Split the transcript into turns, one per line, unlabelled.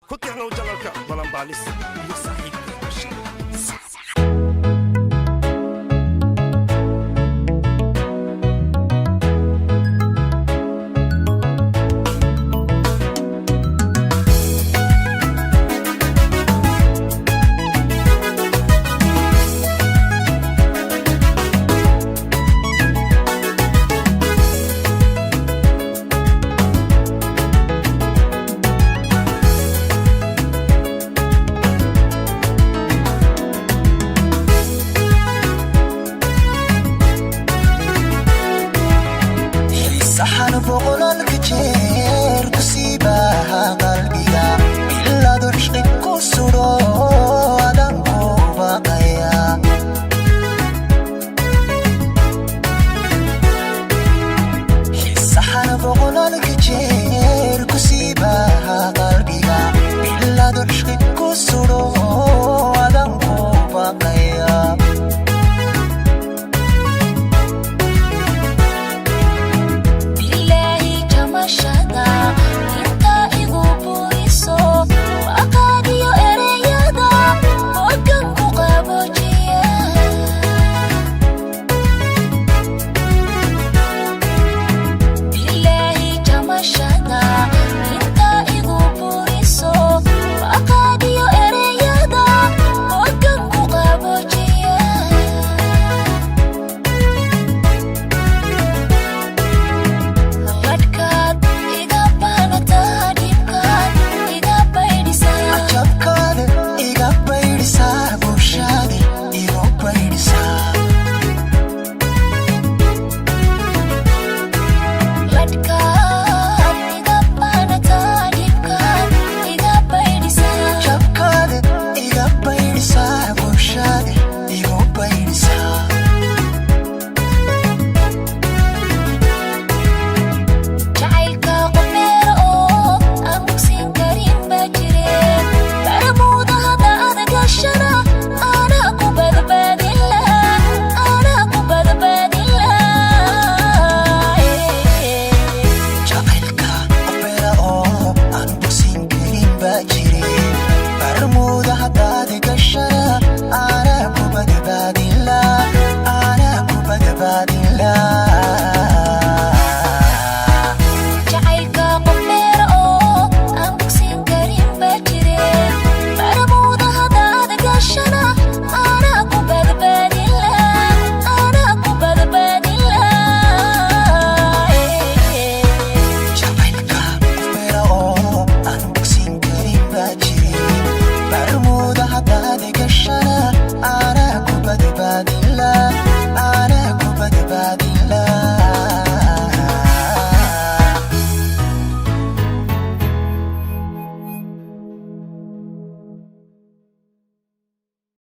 Ku tixnow channelka Balanbaalis iyo saaxiibka Bashir.
Xiisahan boqolaalka jeer ku sii baaha qalbiga, ilaadu cishqi ku sudho adan ku baqaya. Xiisahan boqolaalka jeer ku sii baaha qalbiga, ilaadu cishqi ku sudho adan ku baqaya.
Bilaahi jamashada intaa igu buriso, aqaadiyo ereyada wakan ku qaboojiya. Bilaahi jamashada intaa igu buriso, aqaadiyo ereyada wakan ku qaboojiya. Ladhkaad iga baanataa, dhibkaad iga baydhisaa.
Jabkaada iga baydhisaa, guushaada igu baydhisaa.
Ladhkaad iga baanataa, dhibkaad iga baydhisaa.
Jabkaada iga baydhisaa, guushaada igu baydhisaa.
Jacaylka qof beera oo aan bogsiin karin baa jire, baramuuda hadda adag gashana anaa ku badbaadin lahaa, anaa ku badbaadin lahaa.
Jacaylka qof beera oo aan bogsiin karin baa jire.